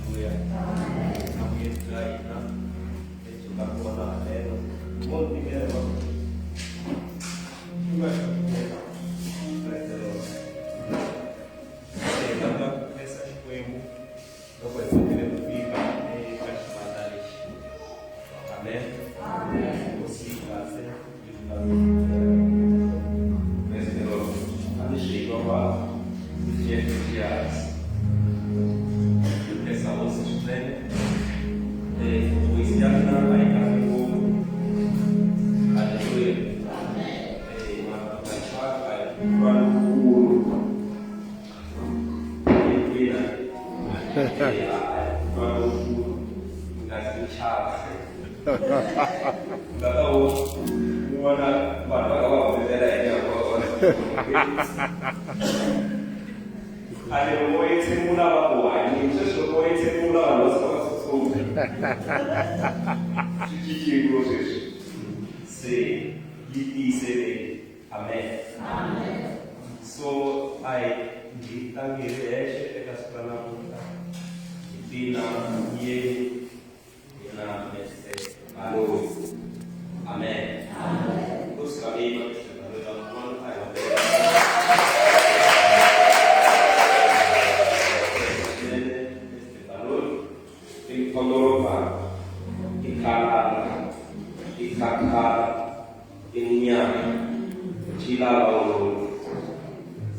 Haleluya. Na vuyeni bya hina lebyi nga kona haleno. Mo timela va Praise the Lord. Se hi lava ku khensa Xikwembu loko hi kotile ku fika eka xivandla lexi. Amen. Hosi yi kahle yi Praise the Lord. A ni swi twa kwala. Jeff Khensa hosi swinene. Voice ya mina a yi kahle ngopfu. Haleluya. Mara a hi twa lowukulu. Hikuya. Twa lowukulu. Nga zi ni chava. Nga ta wo ni vona vanhu va kha va humelela hi nyama wa vona. A ni loko wo entshemula va ku hanyini sweswi loko wo entshemula vanhu va suka va tsutsuma swi cincile sweswi se yi tiyiseleni amen so a hi hi tangi hi ri hexe eka siku ra namuntlha hi tina yeni na Mr. Baloyi amen Nkosi ka Mr. Baloyi van'wana a hi swinene Mr. Baloyi i Mkhondoroba i Khalala i Khakhala i Munyama Chilava Ololo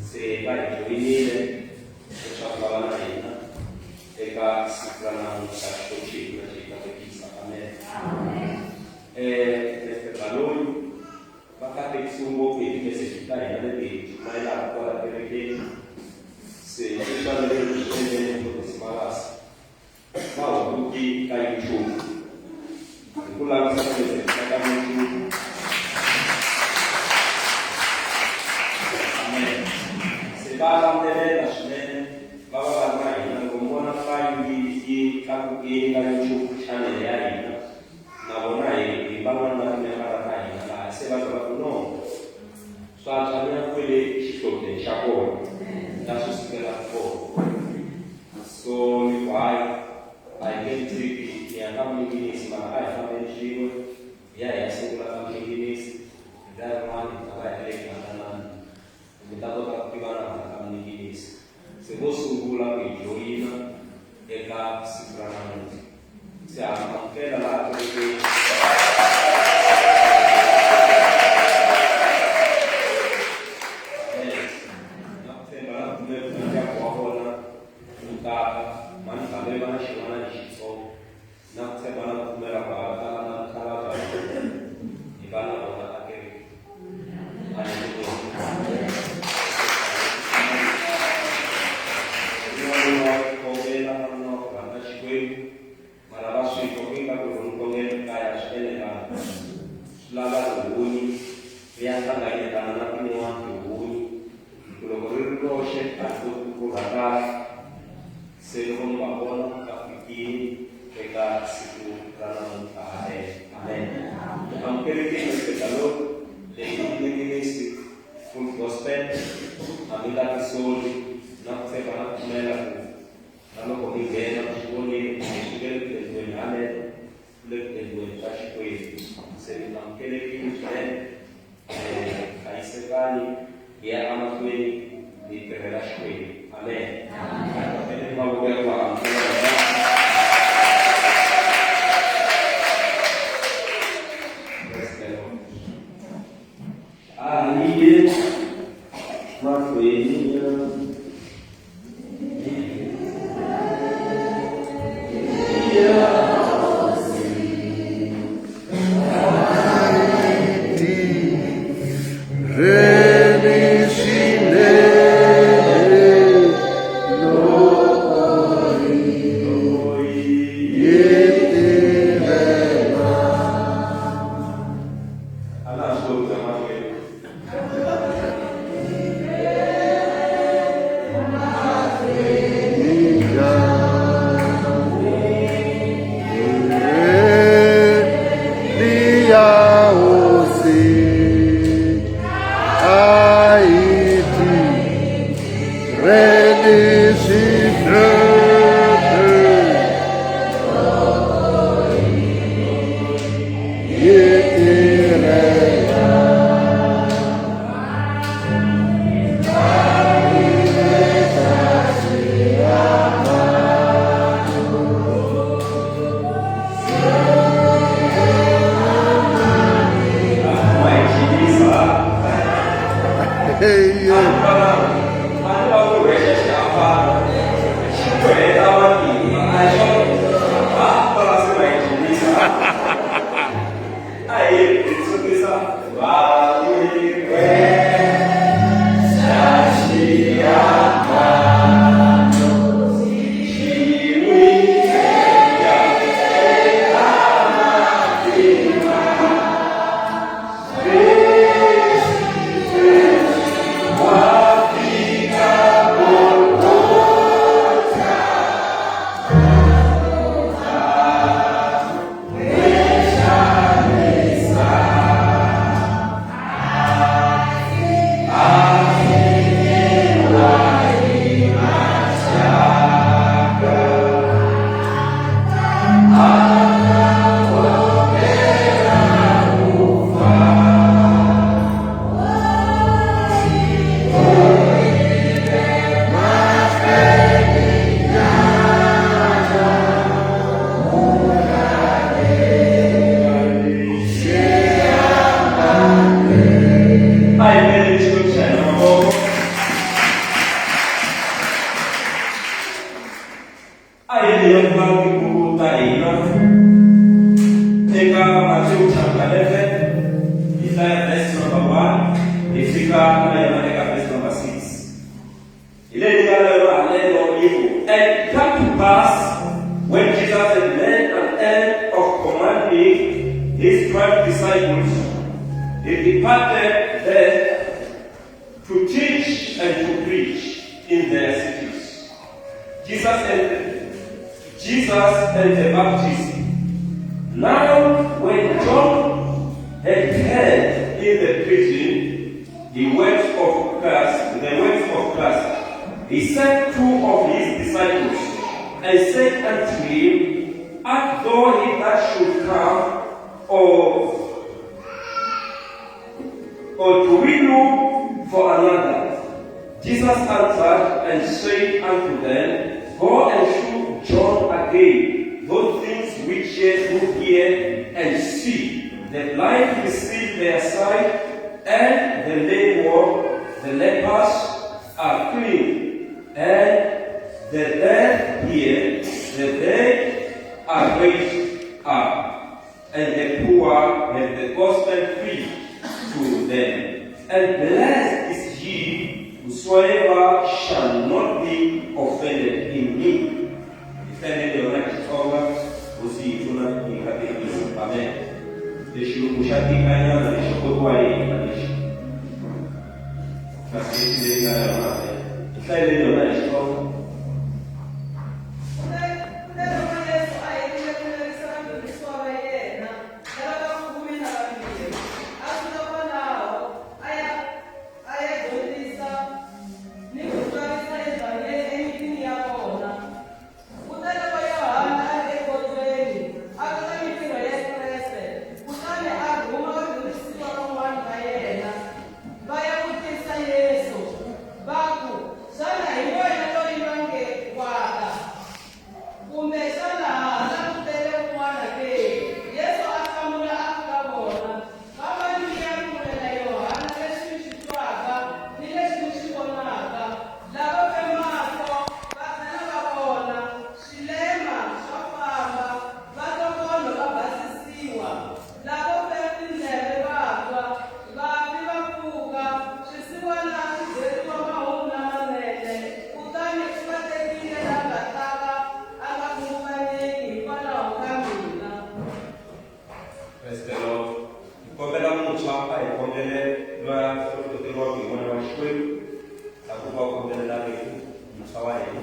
se va hi joyinile leswaku va va na hina eka siku ra namuntlha Xikwembu xi hi pfuna xi hi katekisa amen. Mr. Baloyi va katekisiwe ngopfu hi timeseji ta hina leti hi chumayelaka kwala kerekeni se swi fanele swi endleni mfundhisi Malasi va hunguti ka YouTube hi ku langutisa timeseji ta ka YouTube amen se va landzelela swinene va va va ri na hina loko mi vona fayi yi yi tlakukile ka YouTube channel ya hina na vona hi hi van'wana va timembara ta hina laha se va va ku no swa swa ni ya kwele xihlobyeni xa kona la swi sukelaka kona so ni ku hayi a hi nge tshiki ni ya ka muninginisi mara a hi fambeni swin'we hi ya hi ya sungula ka muninginisi hi ta rin'wana hi ta va hi ri le Gatanani mi ta kota ku tivana hala ka muninginisi se vo sungula ku hi joyina eka siku ra namuntlha se ha amukela laha kerekeni na ku tshemba na ku pfumela ku ndyangu wa vona wu tata mani hambi va na xin'wana lexitsongo na ku tshemba na ku pfumela ku hala tala na mukhalabye hi va na vona a kereke haleluya wanuna wa ku khongela wanuna wa ku rhandza Xikwembu mara va swi twa ku ingaku loko ni khongela kaya swi enelanga swi lava tihunyi ri ya hlanganyetana na tin'wana tihunyi ku loko ri ri roxe a ri koti ku pfurha kahle se loko mi va vona va fikile eka siku ra namuntlha amen amen amukelekile Mr. leyi i full gospel a mi nga tisoli na ku tshemba na ku pfumela ku na loko mi nghena swi vonile ku swi nge le ku endliweni haleno ku le ku endliweni ka Xikwembu se mi amukelekile swinene hlayisekani hi ya emahlweni hi tirhela Xikwembu amen amen mavoko ya ku va amukela. Praise the Lord. A hi ye mahlweni ya Reni swinene loko hi A hi leyi ku nga tibuku ta hina eka Matthew chapter 11 hi hlaya verse number 1 hi fika na yona eka verse number 6. Hi leyi nga na yona haleno yi ku, And it come to pass when Jesus had made an end of commanding his 12 disciples, he departed there to teach and to preach in their cities. Jesus and Jesus and the Baptist. Now, when John had heard in the prison the words of Christ, the words of Christ, he sent two of his disciples and said unto him, Art thou he that should come, or do we look for another? Jesus answered and said unto them, Go and shew John again those things which ye do hear and see. The blind receive their sight, and the lame walk, the lepers are clean, and the deaf hear, the dead are raised up, and the poor have the gospel preached to them. And blessed is he whosoever shall not be offended in me. Hi hlayeleni yona hi Xitsonga, Hosi yi hi pfuna yi hi katekisa. Amen. Lexi loko xa tikanyana lexi kotiwa hi hina lexi. Kasi lexi leyi nga yona hi hlayeleni yona hi Xitsonga. Kuteloko Yesu a hetile ku lerisa vadyondzisiwa va yena lava va 12, a suka kwalaho a ya a ya dyondzisa ni ku twarisa Evhangeli emitini ya vona. Kuteloko Yohane a ri ekhotsweni, a twa ta mintirho ya Kreste, kutani a rhuma vadyondzisiwa van'wana va yena, va ya vutisa Yesu, va ku, Xana hi wena loyi va nge wa ta, kumbe xana ha ha langutele un'wana ke? Yesu a hlamula a ku ka vona, Fambani mi ya rungulela Yohane leswi mi swi twaka ni leswi mi swi vonaka, Lava fe mahlo va tlhela va vona, swilema swa famba, va twa volo va basisiwa, lavo fe tindleve va twa, vafi va pfuka, swisiwana swi byeriwa mahungu lamanene. Kutani ku katekile la nga ta ka a nga khunguvanyeki hikwalaho ka mina. Praise the Lord. Hi kombela muntshwa a hi khongele loyi a hlohloteriwaka hi Moya wa Xikwembu la ku va khongelela rifu muntshwa wa hina.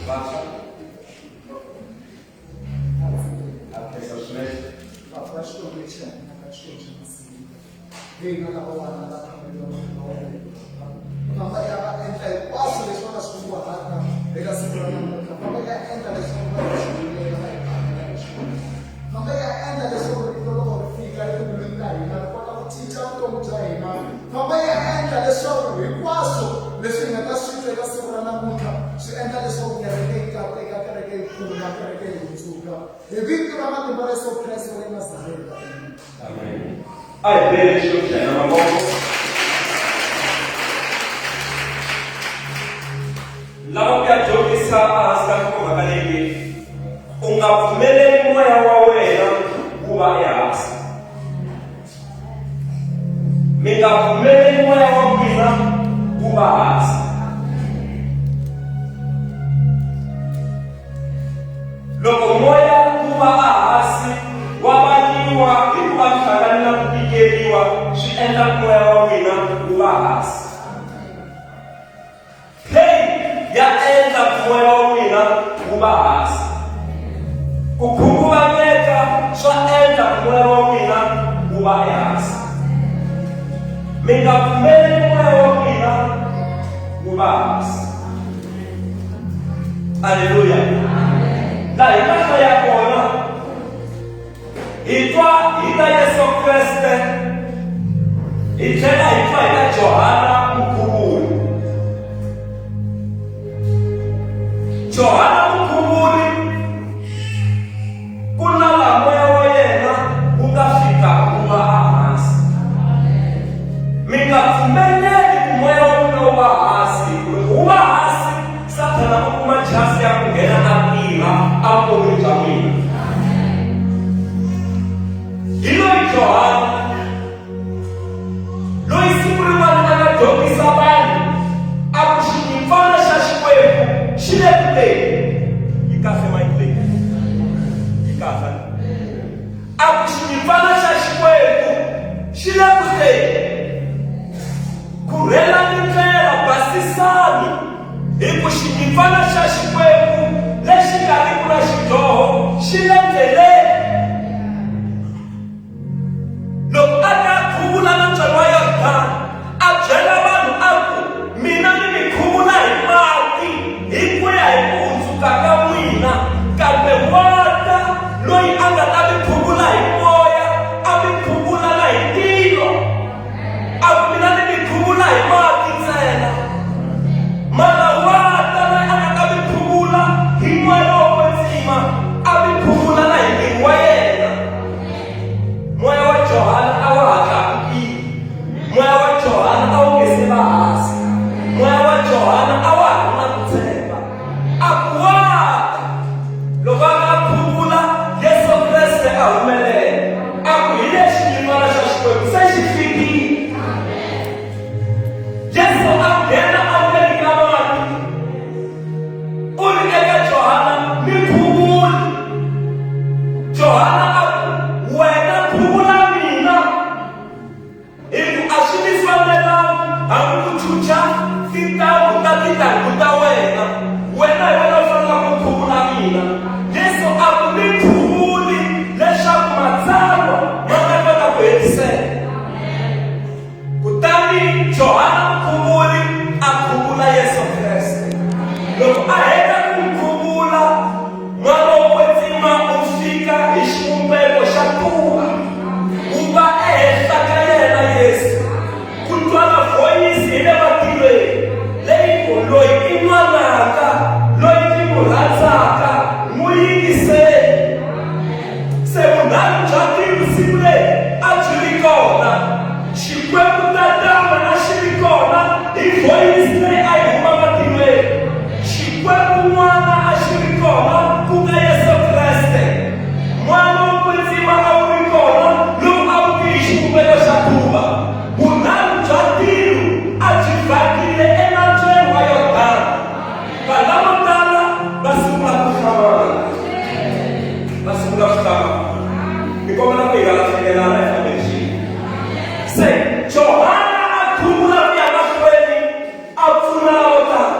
Vantshwa a khensa swinene. Vantshwa va Xikwembu lexi hanyaka Xikwembu xa masiku. Hina lava vana va thameriwa matimba wa wena. Famba ya va endla hinkwaswo leswi va nga swi kunguhata eka siku ra namuntlha. Famba ya endla leswaku va nga swi vilela va hi phamela hi swona. Famba ya endla leswaku rito loko ri fika etimbilwini ta hina ri kota ku cinca vutomi bya hina. Famba ya endla leswaku hinkwaswo leswi hi nga ta swi twa eka siku ra namuntlha swi endla leswaku kereke yi kateka, kereke yi kula, kereke yi hundzuka. Hi vito ra matimba ra Yesu Kreste wa le Nazareta. Amen. Amen. A hi beni Xikwembu xa hina mavoko. Lava ku ya dyondzisa ehansi ka nhlokomhaka leyi nge u nga pfumeleli moya wa wena wu va ehansi. Mi nga pfumeleli moya wa n'wina wu va hansi. Loko moya wu va ehansi wa vangiwa hi ku va mi hlangane na ku tikeriwa swi endla moya wa n'wina wu va hansi. Pain ya endla ku moya wa n'wina wu va hansi. Ku khunguvanyeka swa endla ku moya wa n'wina wu va ehansi. Mi nga pfumeleli moya wa n'wina wu va hansi. Aleluya. Laha hi nga hlaya kona hi twa hi ta Yesu Kreste hi tlhela hi twa hi ta Johana Mukhuvuri. Johana Mukhuvuri ku na laha moya wa yena wu nga fika wu va ehansi. Mi nga pfumeleli Hi ku Xinyimpfana xa Xikwembu lexi nga riki na xidyoho xi le ndleleni. Loko a ta khuvula nambyana wa Yordani, a byela vanhu a ku, Mina ni mi khuvula hi mati hi ku ya hi ku hundzuka ka n'wina, kambe wa ta loyi a nga ta mi khuvula hi moya, a mi khuvula na hi ndzilo. A ku, Mina ni mi khuvula hi mati ntsena, mara wa ta loyi a nga ta mi khuvula hi moya lowo kwetsima, a mi khuvula na hi ntirho wa yena. Moya wa Johana a wa ha tlakukile. Moya wa Johana a wu nge se va hansi. Moya wa Johana a wa ha ri na ku tshemba. A ku wa ta. Loko a nga khuvula, Yesu Kreste a humelela. A ku hi lexi xinyimpfana xa Xikwembu se xi fikile. Yesu a nghena endzeni ka mati. U ri eka Johana, Mi khuvuli. Johana a ku, Wena khuvula mina, hi ku a swi ni fanelanga hambi ku chucha tintangu ta tintangu ta wena. Wena hi wena u fanelaka ku khuvula mina. Yesu a ku, Mi khuvuli leswaku Matsalwa ma ta kota ku hetiseka. Kutani Johana Mukhuvuri a khuvula Yesu Kreste. Loko a heta ku n'wi khuvula, N'wana wo Kwetsima u fika hi xivumbeko xa tuva, wu va ehenhla ka yena Yesu. Ku twala vhoyisi hi le matilweni leyi ngo, Loyi i N'wananga, loyi ndzi n'wi rhandzaka, n'wi yingiseni. Se vunharhu bya tilo siku leri a byi ri kona. Xikwembu Tatana a xi ri kona hi vhoyisi leyi a yi huma matilweni. Xikwembu N'wana a xi ri kona, ku nga Yesu Kreste. Moya lowo Kwetsima a wu ri kona lowu a wu ti hi xivumbeko xa tuva. Vunharhu bya tilo a byi vhakile enambyeni wa Yordani. Vanhu lavo tala va sungula ku hlamala. Va sungula ku hlamala. Ni kombela ku hi nga lahlekelana hi fambeni swin'we. Se Johana a khuvula ku ya mahlweni a pfuna lavo tala.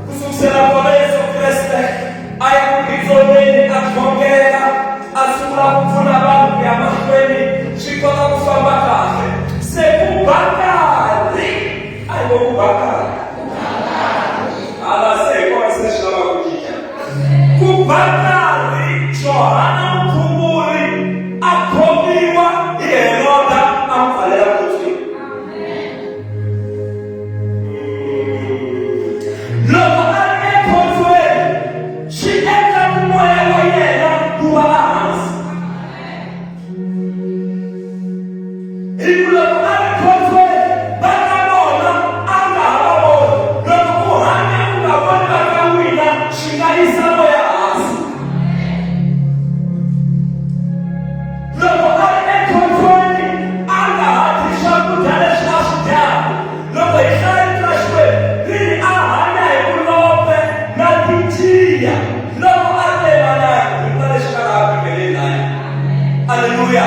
Ku sukusela kona Yesu Kreste a ya ku titsoneni a khongela a sungula ku pfuna vanhu ku ya mahlweni swi kota ku famba kahle. Se ku ba nkarhi a hi ngo ku ba nkarhi. Hala se hi kona se swi lava ku cinca. Ku ba nkarhi Johana Mukhuvuri a khomiwa hi Heroda a n'wi pfalela khotsweni. Loko a ri ekhotsweni swi endla ku moya wa yena wu va ehansi. Hi ku loko a ri khotsweni va ka vona a nga ha va voni. Loko u hanya u nga voni va ka n'wina swi nga yisa moya hansi. Loko a ri ekhotsweni a nga ha dyi swakudya leswi a swi dyaka. Loko hi hlaya Rito ra Xikwembu ri ri a hanya hi vulombe na tinjiya loko a ri le mananga. Hi vula leswi nga laha Bibeleni laya. Aleluya!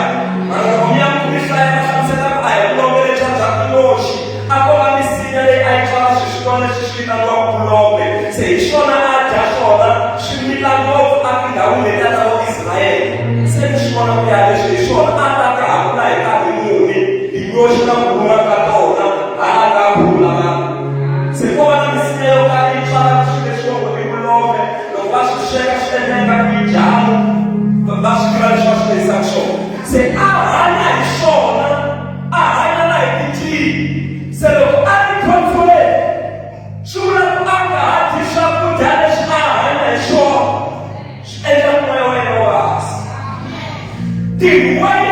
Mara loko mi ya mi hlaya va hlamusela ku a hi vulombe lebyiya bya tinyoxi, a ko va misinya leyi a yi tswala swiswin'wana leswi swi vitaniwaka vulombe. Se hi swona a dya swona swi mila ngopfu etindhawini letiya ta vo Israyele. Se mi swi vona ku ya leswi hi swona a ta ka ha vula hi nkarhi muni tinyoxi na ku huma ka tona hala ka khula vanhu. Se ko va na misinya yo karhi yi tswalaka swilo leswi va ngo i vulombe. Loko va swi sweka swi endla ingaku i jamu, va swi tiva leswi va swi endlisaka swona. Se a hanya hi swona, a hanya na hi tintiho. Se loko a ri khotsweni, swi vula ku a nga ha dyi swakudya leswi a hanya hi swona, swi endla ku moya wa yena wu va hansi. Ntirho wa yena.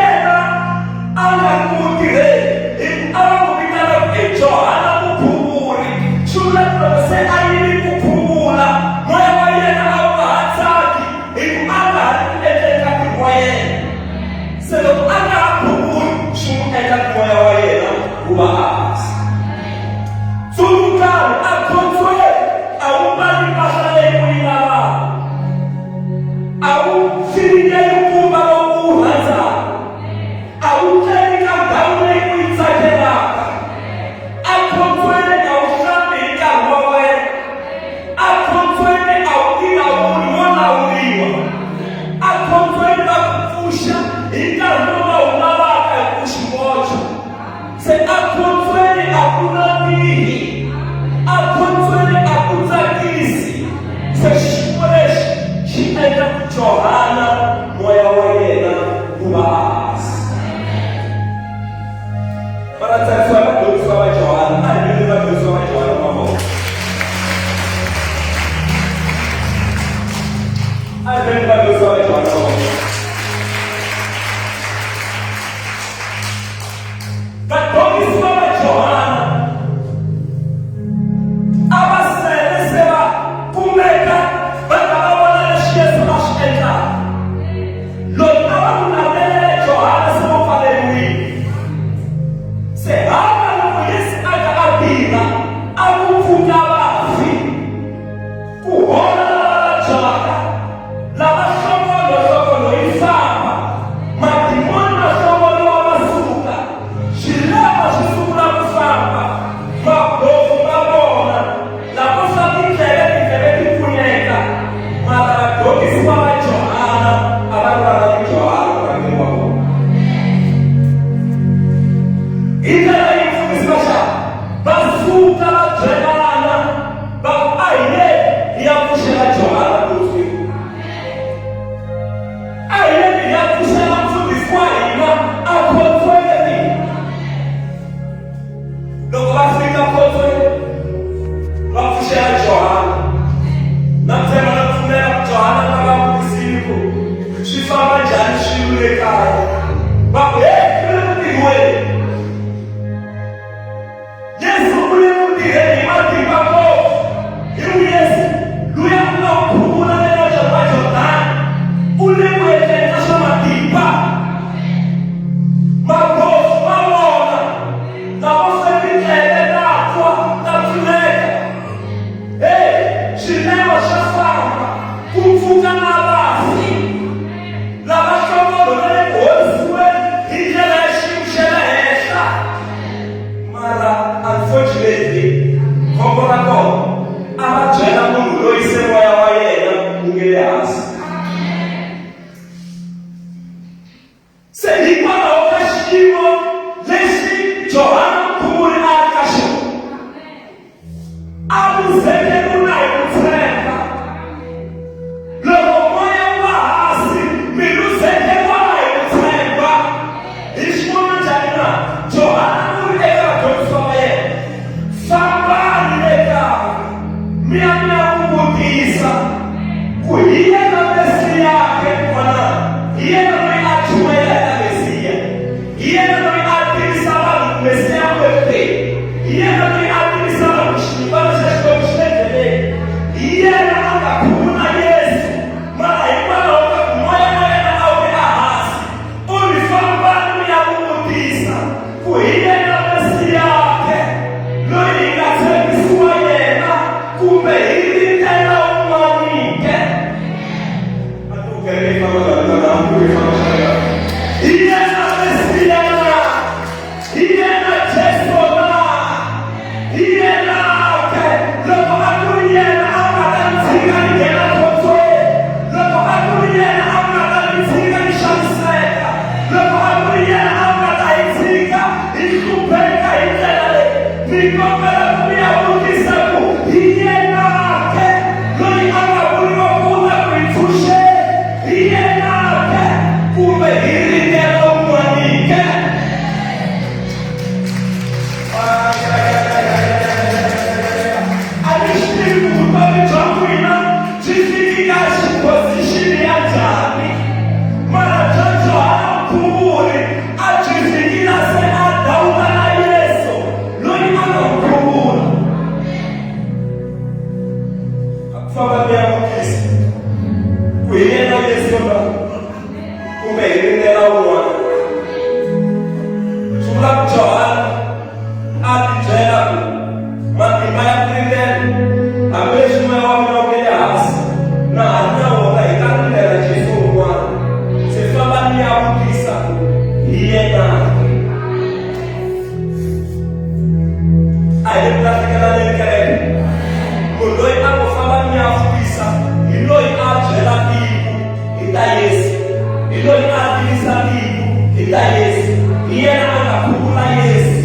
pfuka vafi, ku hola lava vabyaka, lava hlongolo hlongolo yi famba, madimoni ma hlongoliwa ma suka, swilema swi sungula ku famba, mabofu ma vona, lavo fa tindleve tindleve ti pfuneka. Mara vadyondzisiwa va Johana a va ri vana ni Johana murhangeri wa vona. Hi ndlela leyi mufundhisi va xana va suka va byelana va ku a hi ye hi ya pfuxela Johana khotsweni. A hi yeni hi ya pfuxela mufundhisi wa hina a khotsweni. Loko va fika khotsweni va pfuxela Johana. Na tshemba na pfumela ku Johana a va vutisile ku swi famba njhani swilo le kaya. Va ku he ku le ku tirhiweni. Yesu u le ku tirheni hi matimba ngopfu. Hi ku Yesu luya ku nga khuvula le nambyeni wa Jordani u le ku endleni ka swa matimba. Magofu ma vona, lavo fe tindleve ta twa, ta pfuneka. Hey, swilema swa famba, ku pfuka na vafi. Lava nhlokonho va le ku horisiweni hi ndlela ya xiyimo xa le henhla. Mara unfortunately, khombo ra kona a va byela munhu loyi se moya wa yena wu nge le hansi. Se hikwalaho ka xiyimo lexi Johana Mukhuvuri a ri ka xona, a luzekeriwa hi ku tshemba. Loko moya wu va hansi, mi luzekeriwa hi ku tshemba. Hi swi vona njhani na? Johana u ri eka vadyondzisiwa va yena, fambani le kaya mi ya mi ya n'wi vutisa ku hi yena Mesiya ke n'wana, hi yena loyi a chumayela hi ta Mesiya, hi yena loyi a tivisa vanhu ku Mesiya u le kuteni, hi yena loyi a tivisa vanhu ku xinyimpfana xa Xikwembu xi le ndleleni, hi yena a nga khuvula Yesu, mara hikwalaho ka ku moya wa yena a wu ri ehansi, u ri fambani mi ya n'wi vutisa ku hi yena Mesiya ke loyi hi nga tshembisiwa yena kumbe hi rindzela un'wani ke? A ku kereke yi famba njhani na laha ku yi famba xana? Hi yena Mesiya na? Hi yena Jesu na? Hi yena ke? Loko a ku ri yena a nga ta ni tshika ni nghena khotsweni, loko a ku ri yena a nga ta ni tshika ni xaniseka, loko a ku ri yena a nga ta hi tshika hi hlupheka hi ndlela leyi, ni kombela ku mi ya vutisa ku hi yena ke loyi a nga vuriwa ku u ta ku hi tshunxeni, hi yena ke kumbe hi ringela un'wani ke? A ni swi tivi ku vutomi bya n'wina byi fiki ka position ya njhani, mara bya Johana Mukhuvuri a byi fiki la se a dawuka na Yesu loyi a nga n'wi khuvula. A ku famba mi ya vutisa ku hi yena Yesu na kumbe hi rindzela un'wana. Swi vula ku Johana a tibyela ku matimba ya ku rindzela hambileswi moya wa mina wu nge le hansi na ha ri na wona hi ta rindzela Jesu un'wana. Se famba ni ya vutisa ku hi yena ke. A hi le ku lahlekelaneni kereke. Munhu loyi a ngo famba ni ya vutisa hi loyi a byela tiko hi ta Yesu, hi loyi a tivisa tiko hi ta Yesu, hi yena a nga khuvula Yesu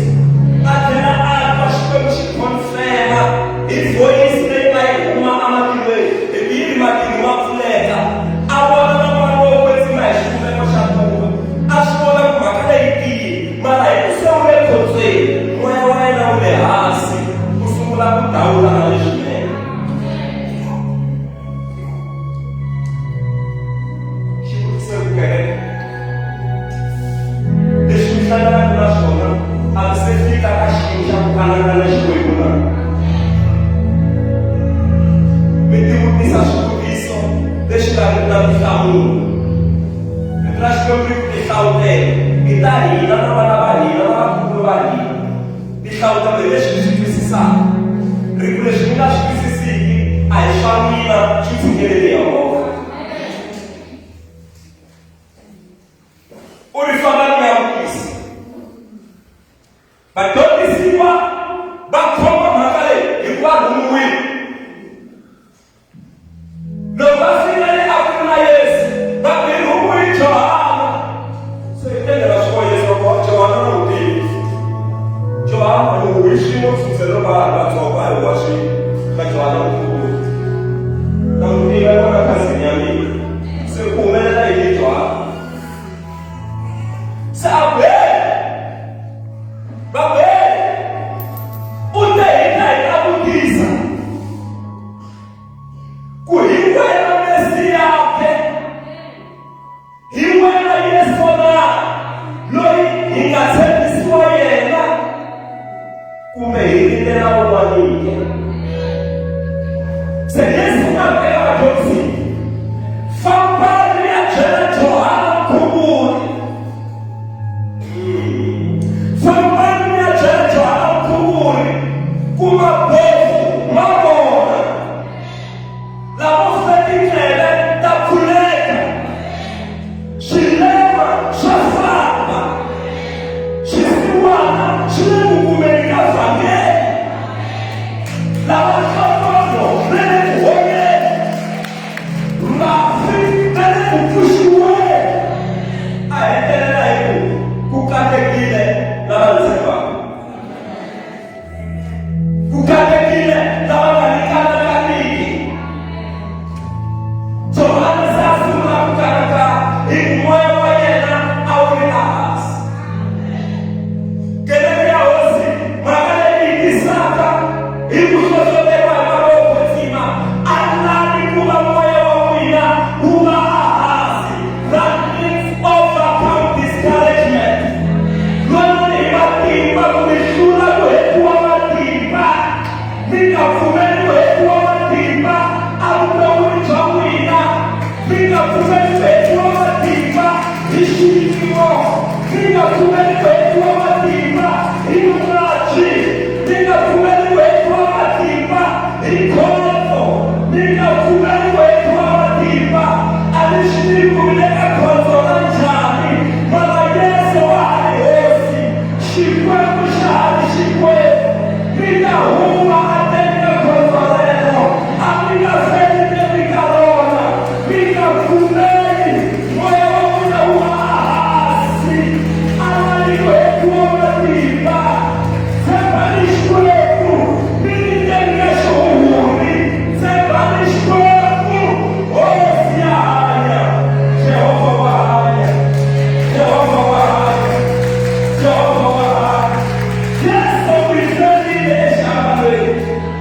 a tlhela a twa Xikwembu xi confirma hi voyisi leyi a yi huma ematilweni hi ku yi ri matilo ma pfuleka a vona na moya lowo kwetsima hi xivumbeko xa tuva a swi vona ku mhaka leyi tiyile mara hi ku se wu le khotsweni moya wa yena wu le hansi ku sungula ku dawula na leswinene. Xivutiso ku kereke leswi mi hlanganaka na swona a mi se fika ka xiyimo xa ku kanakana Xikwembu na mi tivutisa swivutiso leswi nga ri na tinhlamulo. Rito ra Xikwembu ri ku tihlawutela i ta hina na vana va hina na vatukulu va hina. Tihlawutelo hi leswi hi swi twisisaka. Ri ku leswi. Lava nhlokonho va le ku holeni, vafi va le ku pfuxiweni. A hetelela hi ku, Ku katekile lava ndzi tshembaka. Ku katekile lava nga ni kanakaniki. Johani se a sungula ku kanakana hi ku moya wa yena a wu ri ehansi. Kereke ya Hosi, mhaka leyi yi tisaka hi ku hlohloteriwa hi moya wo kwetsima, a lavi ku va moya wa n'wina wu va ehansi. That means overcome discouragement. Lwanani hi matimba ku mi hlula ku hetiwa matimba. Mi nga pfumeli ku hetiwa matimba evuton'wini bya n'wina. Mi nga pfumeli ku hetiwa matimba hi xiyimo. Mi nga pfumeli ku hetiwa matimba hi vuvabyi. Mi nga pfumeli ku hetiwa matimba hi khombo. Mi nga pfumeli ku hetiwa matimba. A ni swi tivi ku mi le ka khondzo ra njhani, mara Yesu wa ha ri Hosi. Xikwembu xa ha ri Xikwembu. Mi ta huma endzeni ka khondzo rero, a mi nga feli ndzeni ka rona. Mi nga pfumeli moya wa n'wina wu va ehansi. Alani ku hetiwa matimba. Tshembani Xikwembu, mi ri ndzeni ka xihuhuri. Tshembani Xikwembu, Hosi ya hanya. Jehovha wa hanya. Jehovha wa hanya. Jehovha wa hanya. Yesu u hi ferile exihambanweni.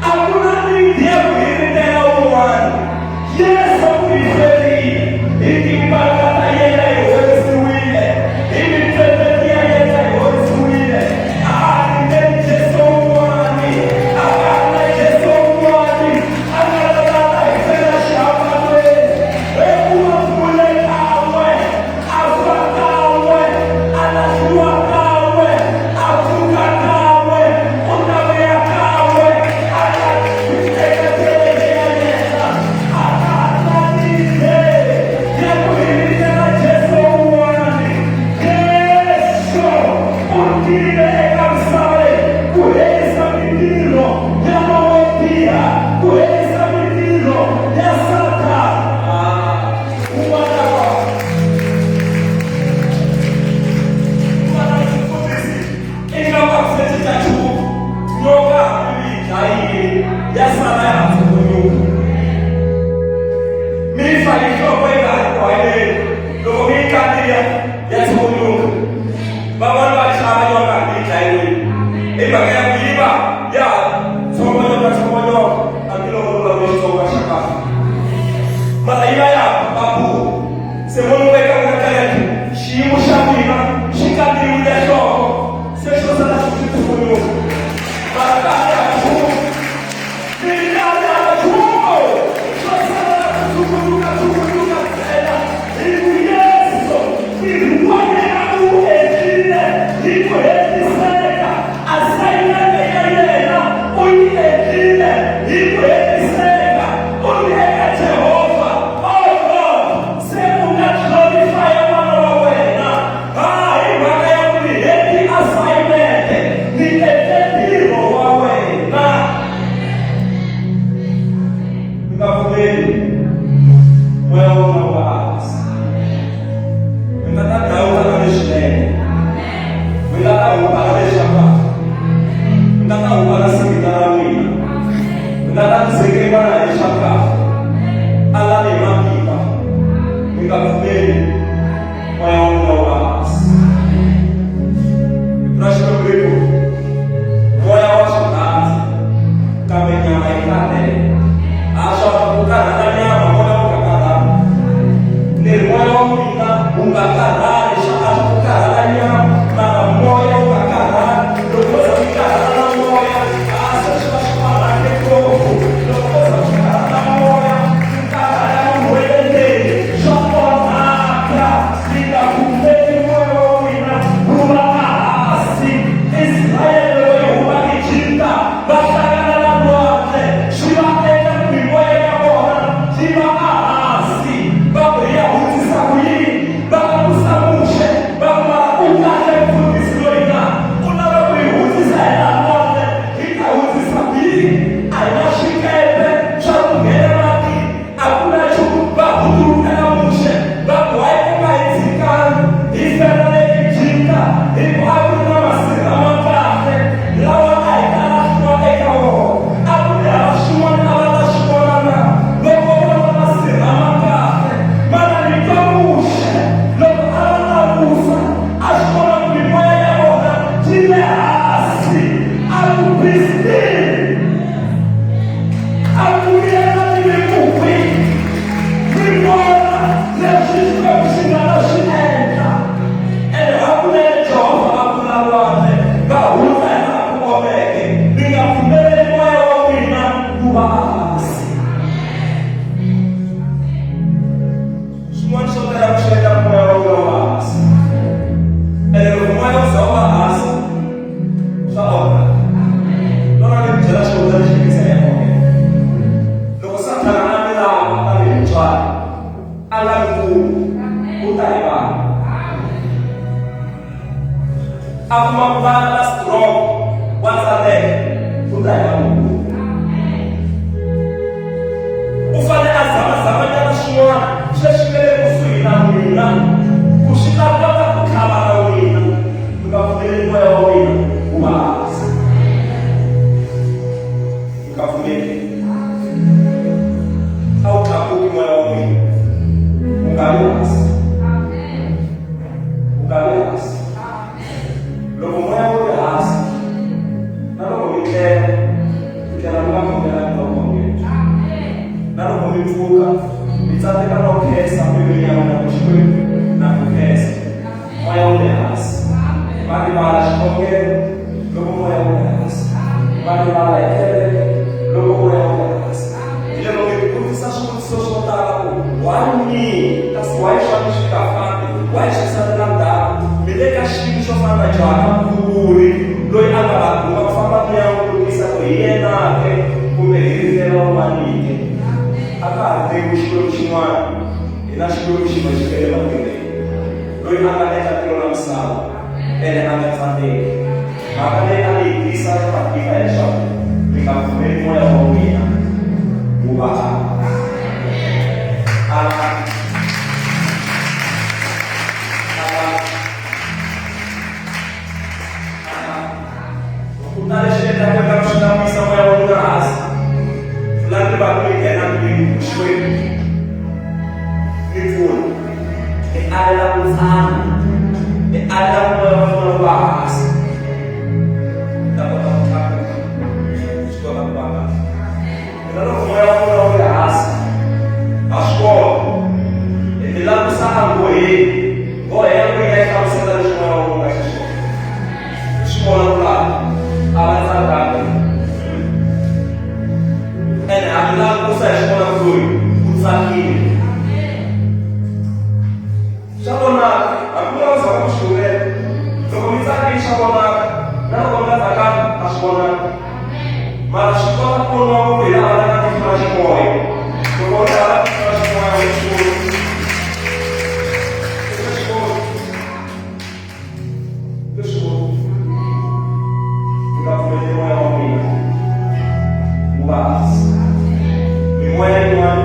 A ku na need ya ku hi rindzela un'wana. Yesu u hi ferile. Hi timbanga ta yena hi horisiwile. Hi mitsendleti ya yena hi horisiwile. A ha rindzeli Jesu un'wana. A ka ha na Jesu un'wana a nga ta ta hi fela xihambanweni. Hikuva pfule kan'we, a fa kan'we, a lahliwa kan'we, a pfuka kan'we, u ta vuya kan'we, a ta teka kereke ya yena. A ka ha na need ya ku hi rindzela Jesu un'wana. Yesu u tile eka misava leyi ku herisa mintirho ya lowo biha, ku herisa mintirho ya Sathana. Un'wana wa un'wana mufundhisi i nga va ku se cinca nchumu, nyoka hambi mi yi dlayile ya sala ya ha tshukunyuka. Mi yi fa hi nhloko yi nga ha ri ku hanyeni, loko mi yi kandziya ya tshukunyuka. Van'wana va chava nyoka hambi yi dlayiwile hi mhaka ya ku yi va ya ha tshokonyoka tshokonyoka hambiloko ni vulavula Xitsonga xa kahle, mara yi va ya ha bukabuka. Se mo ni veka n'wina kereke, xiyimo xa n'wina xi kandziyiwile nhloko, se xo sala xi swi tshukunyuka, mara ka ha ri hava nchumu. Mi ka ha ri hava nchumu, xo sala ku tshukunyuka tshukunyuka ntsena, hi ku Yesu ntirho wa yena u wu endlile hi ku hetiseka. Assignment ya yena u yi endlile hi ku hetiseka. U ri eka Jehovha, Oh God, se u nga glorify n'wana wa wena. Ha hi mhaka ya ku ni heti assignment, ni endle ntirho wa wena. Mi nga pfumeli moya wa n'wina wu va hansi. Mi nga ta dlawula na leswinene. Mi nga ta hupa na leswa kahle. Mi nga ta hupa na singita ra n'wina. Mi nga ta tshekeriwa na leswa kahle. Alani hi matimba. Mi nga pfumeli moya wa n'wina wu va hansi. Rito ra Xikwembu ri ku, moya wa swi rhandza, kambe nyama yi karhele. A swa ku karhala nyama, moya wu nga karhali. Ni ri moya wa n'wina wu nga karhali, swa antswa ku karhala nyama, mara moya wu nga karhali. Loko wo za mi karhala na moya, a se swi va swi onhake ngopfu. Loko wo za swi karhala moya, ku karhala munhu wa le ndzeni, swa onhaka. A kuma ku vana va strong wa tsandzeka u ta hi va u fanele a zamazamanyana swin'wana sweswi nga le kusuhi na n'wina ku swi ta kota ku tlhava na n'wina mi nga pfumeleli moya wa n'wina wu va hansi mi nga pfumeli a wu tlakuki moya wa n'wina wu nga vi hansi wu nga vi hansi loko moya wu ri hansi na loko mi tlela mi tlela mi nga khongelani no khongela na loko mi pfuka mi tsandzeka no khensa mbilwini ya n'wina ku Xikwembu na ku khensa moya wu le hansi va rivala xikhongelo loko moya wu le hansi va rivala hi kereke loko moya wu le hansi hi lero mi vutisa swivutiso swo tala ku why me kasi why swa mi swi nga fambi why swi salela ndzhaku mi le ka xiyimo xo fana na Johana Mukhuvuri loyi a nga va guma ku famba mi ya n'wi vutisa ku hi yena ke kumbe hi rivela un'wanike a ka ha tekiwi Xikwembu xin'wana hi na Xikwembu xin'we xi nga le matilweni loyi a nga endla tilo na misava ene a nga tsandzeki mhaka leyi a ni yi tisa ya va tiva leswaku mi nga pfumeli moya wa n'wina wu va a ku na lexi endlaka leswaku swi ta wisa moya wa n'wina hansi laha mi va mi nghena kwini Xikwembu mi pfuna mi alela ku tsana mi alela ku moya wa n'wina wu va hansi mi ta kota ku tlakuka swi kota ku va kahle mina loko moya wa n'wina wu ri hansi ha swi vona hi mi langusa a nghoheni nghohe ya n'wina yi hlamusela leswi moya wa n'wina wu nga xiswona hi swi vona ku laha a va tsakanga ene ha mi langusa hi swi vona ku loyi u tsakile swa vonaka hambi ku nga zama ku swi hulela loko mi tsakile swa vonaka na loko mi nga tsakanga a swi vonaka mara swi kota ku voniwa ngopfu hi lava nga na tihlo ra ximoya loko u ri hava tihlo ra ximoya u swi voni Leswi mi nga pfumeleli moya wa n'wina wu va hansi. Mimoya yin'wana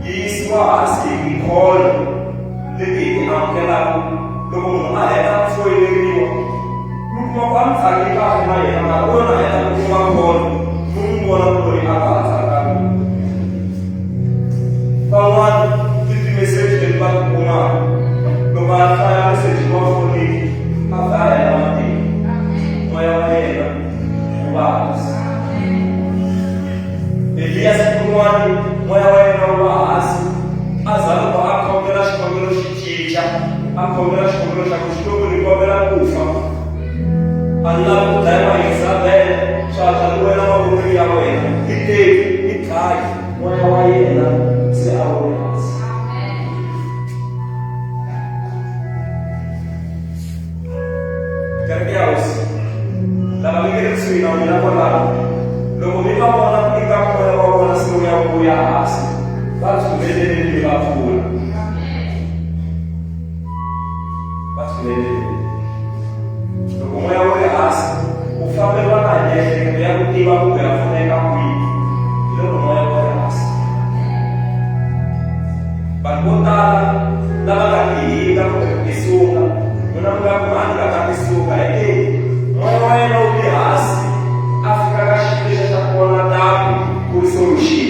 yi yisiwa hansi hi tikholo leti hi ti amukelaka loko munhu a heta ku foyineriwa mi kuma ku a mi tsakile kahle na yena mara u yona heta ku kuma kholo mi n'wi vona ku loyi a nga ha tsakanga van'wana ti timeseji leti va ti kumaka loko a hlaya meseji wa fonini a va a hela matimba moya wa yena wu va hansi Eliya siku rin'wana moya wa yena wu va hansi a za loko a khongela xikhongelo xi cinca a khongela xikhongelo xa ku Xikwembu ni kombela ku fa a ni lavi ku dlayiwa hi Isabele swa tla ni wena mavokweni ya wena ni teki ni dlayi moya wa yena se a wu ri hansi kereke ya hosi lava mi nge le kusuhi na n'wina kwalaho loko mi va vona ku eka moya wa vona se wu ya vuya hansi va tshumeleleni mi va pfuna va tshumeleleni loko moya wu ri hansi u famberiwa na hi miehleketo ya ku tiva ku ya pfuneka kwihi hi loko moya wu ri hansi vanhu vo tala lava nga tihinga kumbe ku tisunga n'wina mi nga ku mhani nga ta tisunga hi leyi moya wa yena wu le hansi a fika ka xiyimo lexiya xa ku vona ntamu ku ri solution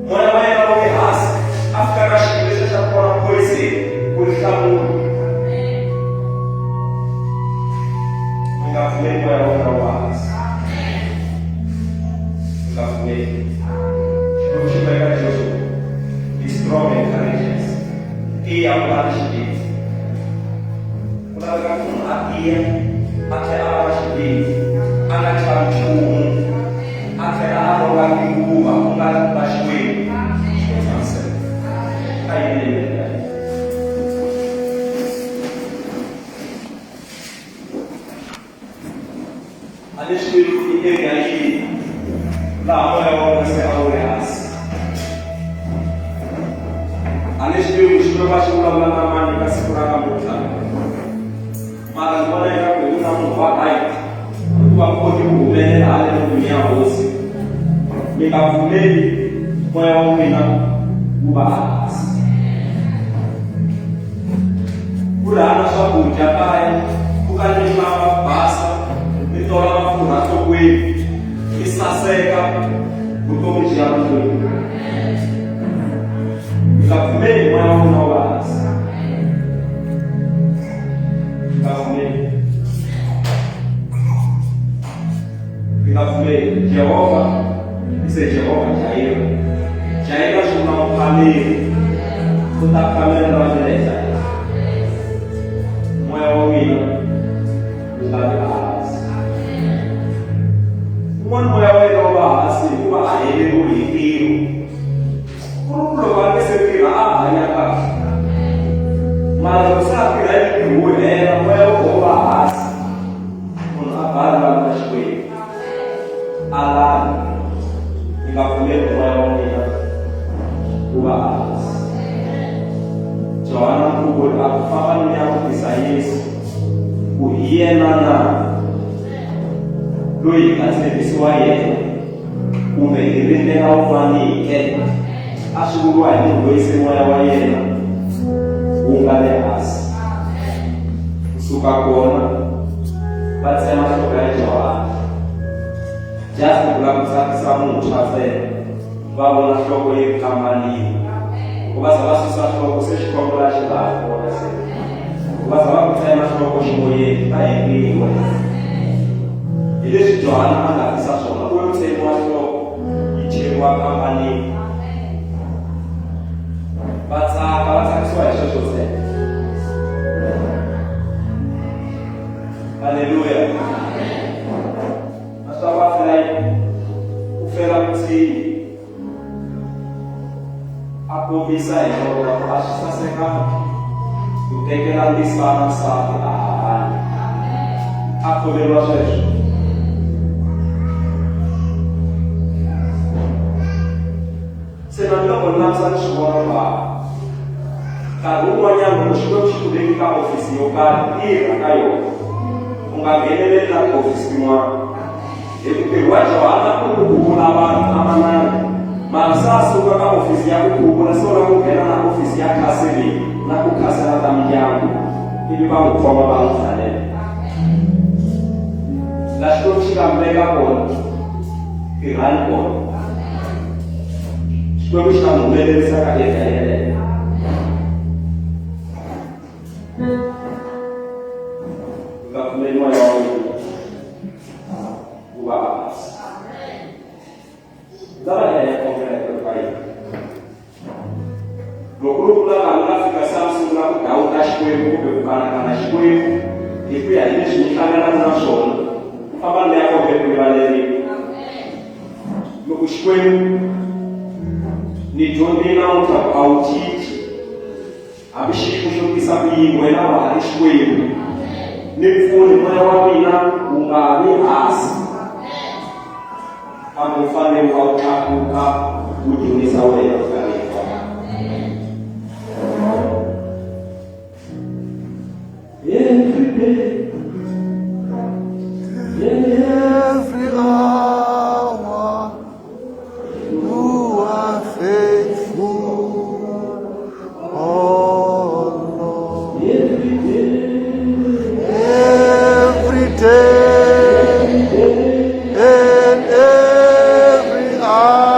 moya wa yena wu le hansi a fika ka xiyimo lexiya xa ku vona poison ku ri nhlamulo mi nga pfumeli moya wa wena wu va hansi mi nga pfumeli Xikwembu xi veka Joshua be strong and courageous tiya u va ni xivindzi ku laveka ku munhu a tiya a tlhela a va na xivindzi a nga chavi nchumu a tlhela a longa tinguva ku nga ri ku va Xikwembu xo tshamiseka a yimele ya hina A ni swi tivi ku i area yihi laha moya wa wena se a wu ri hansi. A ni swi tivi ku Xikwembu a xi vulavula na mani ka siku ra namuntlha. Mara ni vona ingaku hi n'wina munhu wa right hikuva mi koti ku humelela haleno ndlwini ya hosi. Mi nga pfumeli moya wa n'wina wu va hansi. Ku ri hana swakudya kaya, ku ka ni lava basa, mi tola mafurha nhlokweni, mi saseka, vutomi byi ya mahlweni. Mi nga pfumeli moya wa n'wina wu va hansi. Mi nga pfumeli. Mi nga pfumeli. Jehovha se Jehovha Jaira. Jaira swi vula muphameri. U ta phamela lava nga le henhla. Moya wa n'wina wu nga vi hansi. Un'wana moya wa yena wu va hansi hikuva a heleriwe hi ntirho. Ku ri ku loko a nge se tirha a hanya kahle. Mara loko se a tirha hi ntirho wu hela moya wu va hansi. Munhu a ba rivala ra Xikwembu. Alani mi nga pfumeli moya wa n'wina wu va hansi. Johana Mukhuvuri a ku famba ni ya vutisa Yesu ku hi yena na loyi hi nga tshembisiwa yena kumbe hi rindzela un'wana ke a swi vuriwa hi munhu loyi se moya wa yena wu nga le hansi kusuka kona va tsema nhloko ya Johana just ku lava ku tsakisa muntshwa ntsena va vona nhloko yi kambanile loko va za va susa nhloko se xikwembu la xi nga ha kona se loko va za va ku tsema nhloko ximoyeni va hetiwe hi leswi Johana a nga tisa swona ku yo tsemiwa nhloko yi cheriwa kambanini va tsaka va tsakisiwa hi sweswo ntsena halleluya a swi va fela ku fela vutshini a kombisa hi loko ku a swi sasekanga ku tekela ndzisana nsati a ha hanya a kholeriwa sweswo Se na mina loko ni langusa ni swi vona ku hawa nkarhi wun'wanyana loko Xikwembu xi ku veki ka ofisi yo karhi tirha ka yona u nga ngheneleli na tihofisi tin'wana hi ku ntirho wa Johana ku ri ku khuvula vanhu amananga mara se a suka ka ofisi ya ku khuvula se u lava ku nghena na ofisi ya khaseling na ku khasela ta mindyangu ivi va n'wi khoma va n'wi pfalela la Xikwembu xi nga mi veka kona tirhani kona Xikwembu xi ta n'wi humelerisa ka area yeleyo. U nga pfumeli moya wa wena wu va hansi. Ndza va ya ya khongela ka yena. Loko ku ri ku la nga mi nga fika se a mi sungula ku dawuta Xikwembu kumbe ku kanakana Xikwembu hi ku ya hi leswi mi hlanganaka na swona, famba mi ya kombela ku rivaleriwa. Loko Xikwembu ni dyondzile namuntlha ku a wu cinci hambi xiyimo xo tisa ku yini wena wa ha ri Xikwembu ni pfuni moya wa mina wu nga vi hansi kambe wu fanele wu va wu tlakuka wu dzunisa wena minkarhi hinkwayo. Every day, Every hour, you are faithful, oh Lord. Every day, Every day and every hour,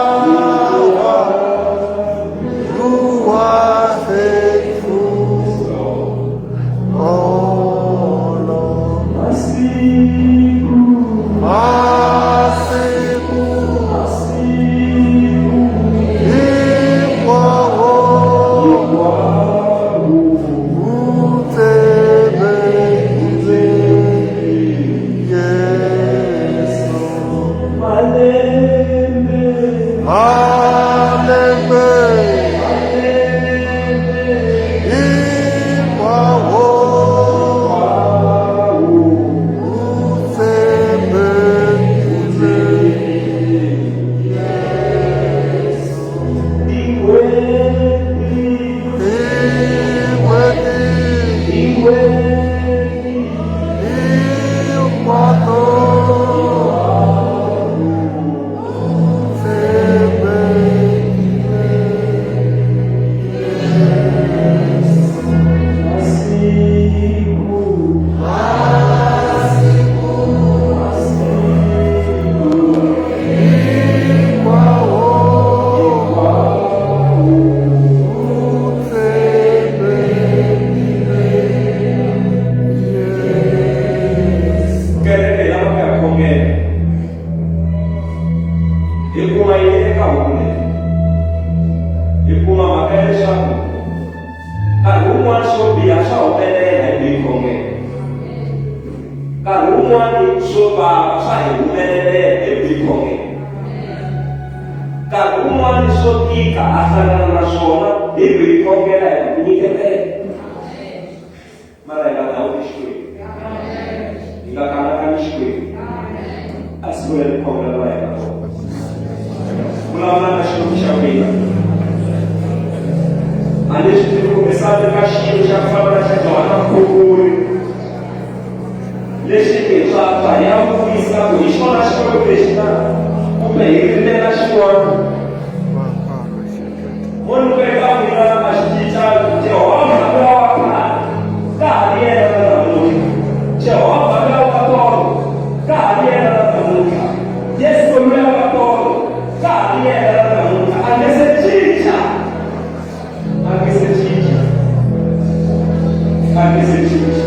swo vava swa hi humelelela hi ku hi khongela. Nkarhi wun'wani swo tika ha hlangana na swona hi ku hi khongela hi ku tinyiketela. Mara hi nga dawuti Xikwembu. Hi nga kanakani Xikwembu. A sungule ku khongela la hi nga kona. Vulavula na Xikwembu xa wena. A ni swi tivi kumbe sani ka xiyimo xa ku fana na xa Johana Mkhuvuri. Lexi nge swa swa hi ya vutisa ku hi xona Xikwembu lexi na kumbe hi rindzela xin'wana. Munhu ku eka n'wina a xi cincanga. Jehovha luya wa khale ka ha ri yena na namuntlha. Jehovha luya wa tolo ka ha ri yena na namuntlha. Yesu luya wa tolo ka ha ri yena na namuntlha. A nge se cinca. A nge se cinca. A nge se cinca.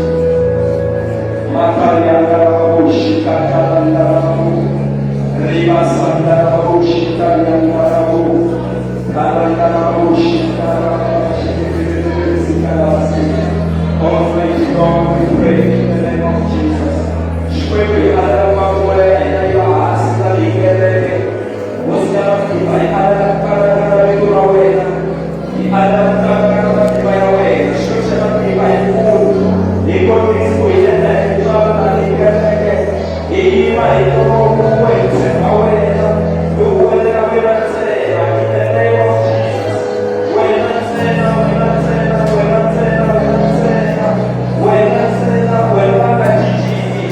Almighty God, we pray in the name of Jesus. Xikwembu hi alela ku va ya hina yi va hansi na leyi kereke. Hosi ya matimba hi alela ku kanakana vito ra wena. Hi alela ku kanakana matimba ya wena. Xikwembu xa matimba hi kulu. Hi kotisi ku hi endla hi tintswalo tanihi kereke. Hi yima hi ntokokuwe hi tshemba wena. Hi huwelela wena ntsena. In the name of Jesus. Wena ntsena, wena ntsena, wena ntsena, wena ntsena. Wena ntsena, wena la nga cinciki.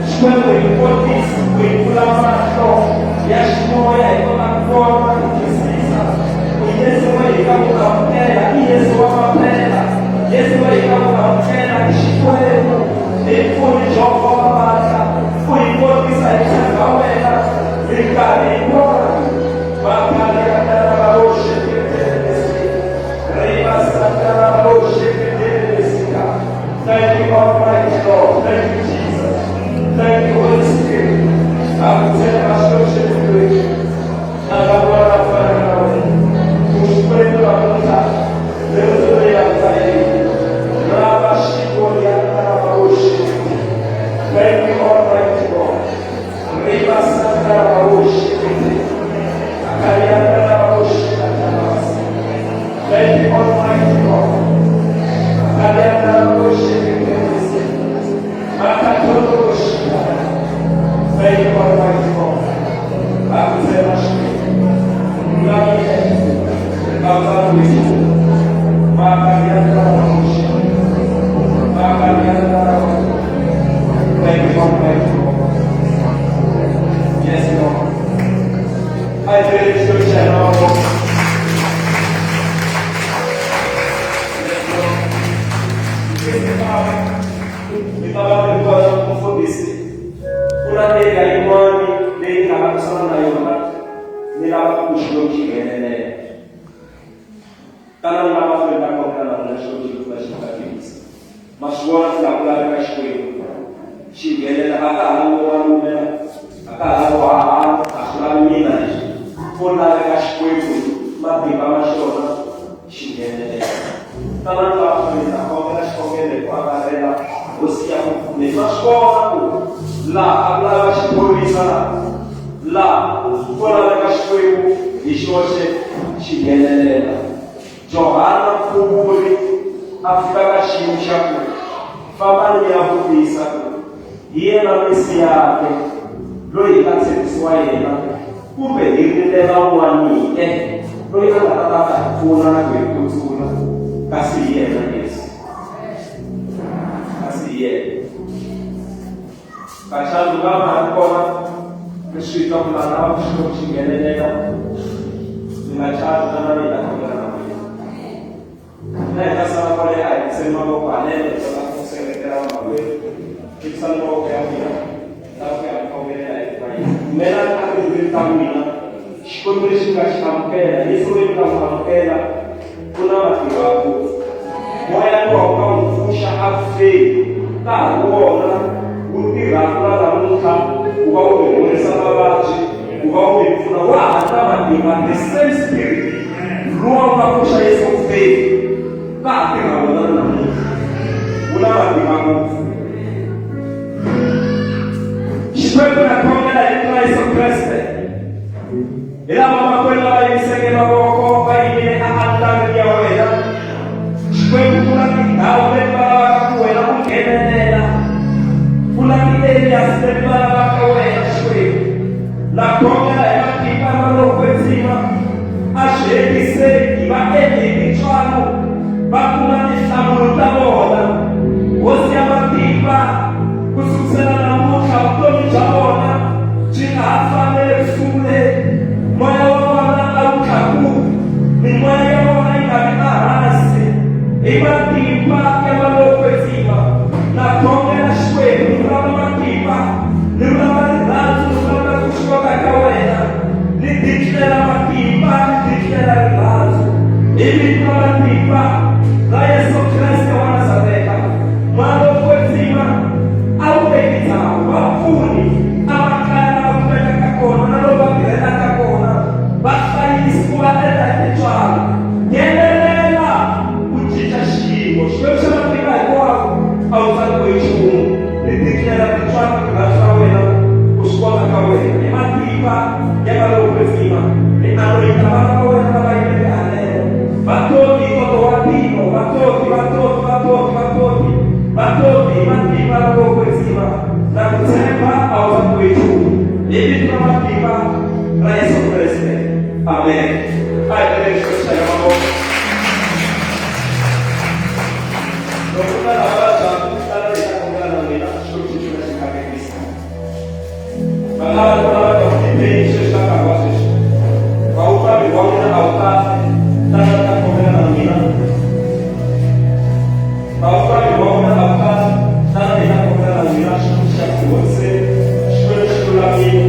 Xikwembu hi kotisi ku hi pfula mahlo ya ximoya hi kota ku vona ku twisisa ku Yesu wa hi ka ku amukela i Yesu wa maphela Yesu wa hi ka ku amukela i Xikwembu hi pfuni byo khoma matla ku hi kotisa hi tshemba wena minkarhi hinkwayo makhale ya tala va vo xeketelesi Thank you, Almighty God. Thank you, Jesus. Thank you, Holy Spirit. Akutshela mashoshekwe. Akabona kufana nawe. Usikwembu namuntlha. Lero ya mtsayi. Raba shiko ya tarabaroshi. Thank you, Almighty God. Riba santarabaroshi. Akaya tarabaroshi. Thank you, Almighty God. Thank you, Almighty God. Thank you, Almighty God. Yes, Lord. I pray to you, Mi ta va mi ri kona mufundhisi ku na area yin'wana leyi nga lwisana na yona ni lava ku Xikwembu xi nghenelela tana ni lava mahlweni ta khongela na n'wina Xikwembu xi pfula xi katekisa ma swi vona ku laha ku laveka Xikwembu xi nghenelela a ka ha lavi malume a ka ha lavi hahani a swi lavi mina leswi ko laveka Xikwembu matimba ma xona xi nghenelela. Tanani laha mahlweni hi ta khongela xikhongelo hi ku angarhela Hosi ya ku pfune. Ma swi vona ku laha a ku laveka xiphorisa laha, laha ko laveka Xikwembu hi xoxe xi nghenelela. Johana Mukhuvuri a fika ka xiyimo xa ku fambani mi ya vutisa ku hi yena Mesiya ke loyi hi nga tshembisiwa yena kumbe hi rindzela un'wanike loyi a nga ta ta ta hi pfuna na ku hi kutsula kasi hi yena Yesu kasi hi yena kaxandu ka ma ri kona mi swi twa ku lava lava ku Xikwembu xi nghenelela mi nga chavi na na mina khongela na n'wina Na hi ta sala kwale a hi tiseni mavoko haleno hi kota ku seketela vamakwerhu. Tikisani mavoko ya n'wina hi lava ku ya mi khongelela hi ku va yisa. Pfumelani a timbilwini ta n'wina Xikwembu lexi mi nga xi amukela, Yesu loyi mi nga n'wi amukela u na matimba ya ngopfu. Moya lowu wu nga n'wi pfuxa a ku feni ka ha ri wona wu tirhaka na namuntlha ku va wu mi horisa mavabyi, ku va wu mi pfuna wa ha ri na matimba the same spirit Lowa wu nga pfuxa Yesu ku feni, ka ha tirha wona na namuntlha. Wu na matimba ngopfu. Xikwembu na khongela hi vito ra Yesu Kreste. Hi lava makwerhu lava yimiseke mavoko va yimile ealitarini ya wena. Xikwembu ku na tindhawu leti va lavaka ku wena u nghenelela. Ku na ti-areas leti va lavaka wena Xikwembu. Na khongela hi matimba ma lowo kwetsima a swi hetiseki va endle hi tintswalo va kuma tinhlamulo ta vona. Hosi ya matimba ku sukusela namuntlha vutomi bya vona byi nga ha fani na le ku sunguleni. Moya wa vona a wu tlakuki, mimoya ya vona yi nga vi ehansi. Hi matimba ya va lowo kwetsima, na khongela Xikwembu, ni vulavula matimba, ni vulavula rirhandzu, ni vulavula ku swi kota ka wena, ni declare matimba, ni declare rirhandzu. Hi vito ra matimba ra Yesu Kreste wa Nazareta, Moya lowo kwetsima a wu teki ndhawu, va pfuni emakaya lava kumekaka kona na lomu va tirhelaka kona, va hlayisi ku va endla hi tintswalo. Nghenelela ku cinca xiyimo. Xikwembu xa matimba hinkwawo a wu tsariwi hi nchumu. Ni declare tintswalo ni rirhandzu ra wena, ku swi kota ka wena hi matimba ya va lowo kwetsima. Ni anointa vana va wena lava yimeke haleno, vatoti ntoto wa tilo, vatoti, vatoti, vatoti, vatoti, vatoti hi matimba ya lowo kwetsima. Na ku tshemba a wu tsariwi hi nchumu. Hi vito ra matimba ra Yesu Kreste. Amen. A hi teleni Xikwembu xa hina mavoko. Loko ku na lava vabyaka, tana hi ta khongela na n'wina, Xikwembu xi tlhela xi katekisa. Va nga va kona va twa ti-pain sweswi ka nkarhi wa sweswi. Va wu twa miri wa n'wina a wu kahle, tana ni ta khongela na n'wina. Va wu twa miri wa n'wina a wu kahle, tana ni ta khongela na n'wina, Xikwembu xi ya ku horiseni, Xikwembu xi lulamile.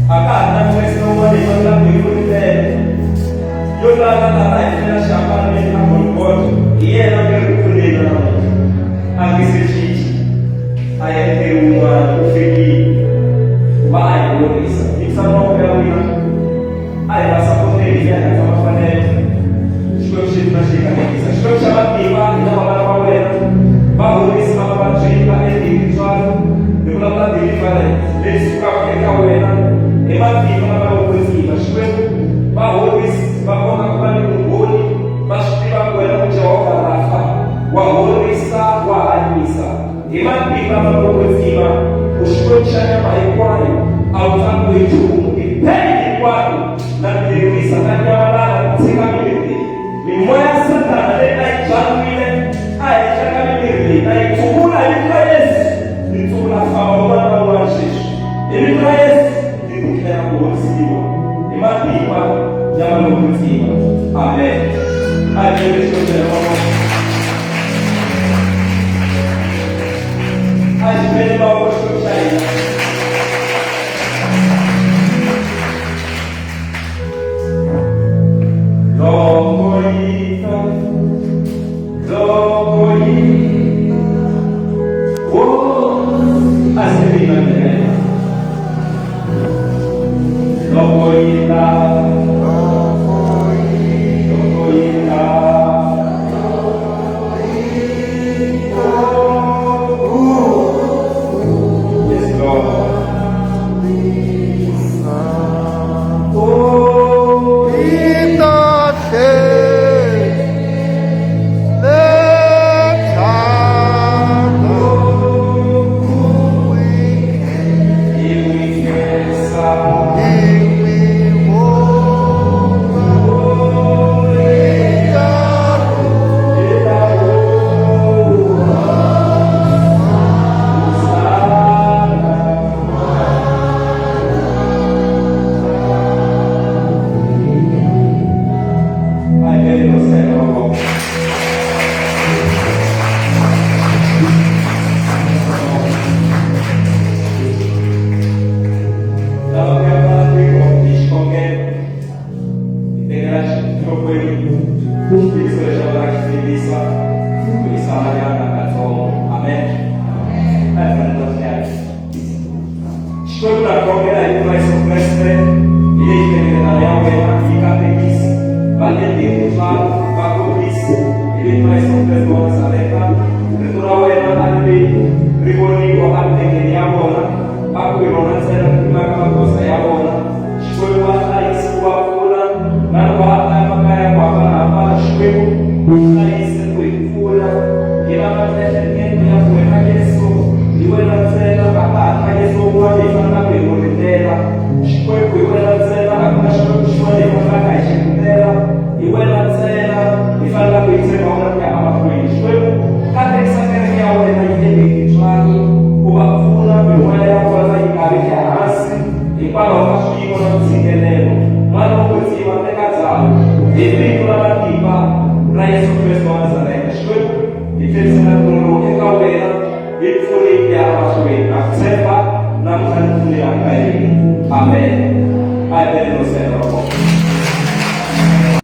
A ka ha ri na Kreste un'wana hi fanelaka hi n'wi rindzela. Yo tala la ta hi fela xihambano lexi a Golgotha, hi yena nge ri ku pfuneni namuntlha. A nge se cinci, a endle wun'wana, u fikile ku va a hi horisa. Yingisani mavoko ya n'wina, a hi va sapoteni hi ya rhandza mafanelo. Xikwembu xi na xi hi katekisa. Xikwembu xa matimba hi lava vana va wena va horisi va mavabyini va endle hi tintswalo hi vulavula deliverance leyi sukaka eka wena hi matimba lama yo kwetsima. Xikwembu va horisi va kota ku va ni vumbhoni va swi tiva ku wena u Jehovha Rafa wa horisa wa hanyisa hi matimba lama yo kwetsima u Xikwembu xa nyama hinkwayo a wu tsangiwi hi nchumu tipheni hinkwato na tilerisa ta nyamalala ti tshika mimiri leyi mimoya ya Sathana leyi a yi byariwile a henhla ka mimiri leyi na yi tsuvula hi vito ra Yesu ni tsuvula famba un'wana na un'wana sweswi hi vito ra Yesu ni declare ku horisiwa hi matimba ya mali yo kwetsima amen a hi vele xikwembu xa mavoko a hi vele mavoko xikwembu xa hina loko yi ta loko yi wo a se ri na ndlela loko yi ta loko yi ta Yes, Lord. Oh, Amen. Xikwembu na khongela hi vito ra Yesu Kreste hi leyi nhlengeletano ya wena yi katekisi va endli hi tintswalo va kombisi hi vito ra Yesu Kreste wa Nazareta rito ra ra wena a ri vi ri voniwa emilengeni ya vona, va ku hi rona ntsena ri pimaka magoza ya vona. Xikwembu va hlayise ku va pfuna na loko va ta emakaya ya ku hambanahambana. Xikwembu hi hlayise ku hi pfuna hi va na miehleketo ya ku wena Yesu hi wena ntsena, a ka ha ri na Yesu un'wana hi fanelaka hi n'wi rindzela. Xikwembu hi wena ntsena, a ku na Xikwembu xin'wana hi fanelaka hi xi rindzela. Hi wena ntsena hi fanelaka hi tshemba wena ku ya emahlweni. Xikwembu katekisa kereke ya wena yi endle tintswalo ku va pfuna mimoya ya vona yi nga vi ehansi hikwalaho ka swiyimo na ntshikelelo. N'wana wo kwetsima teka ndzhawu hi vito ra matimba ra Yesu Kreste wa Nazareta. Xikwembu hi tlherisela ntirho lowu eka wena hi pfuni ku ya emahlweni. Ha ku tshemba namuntlha ni pfuni ya ka hina. Amen. A hi beni rosela ra vona.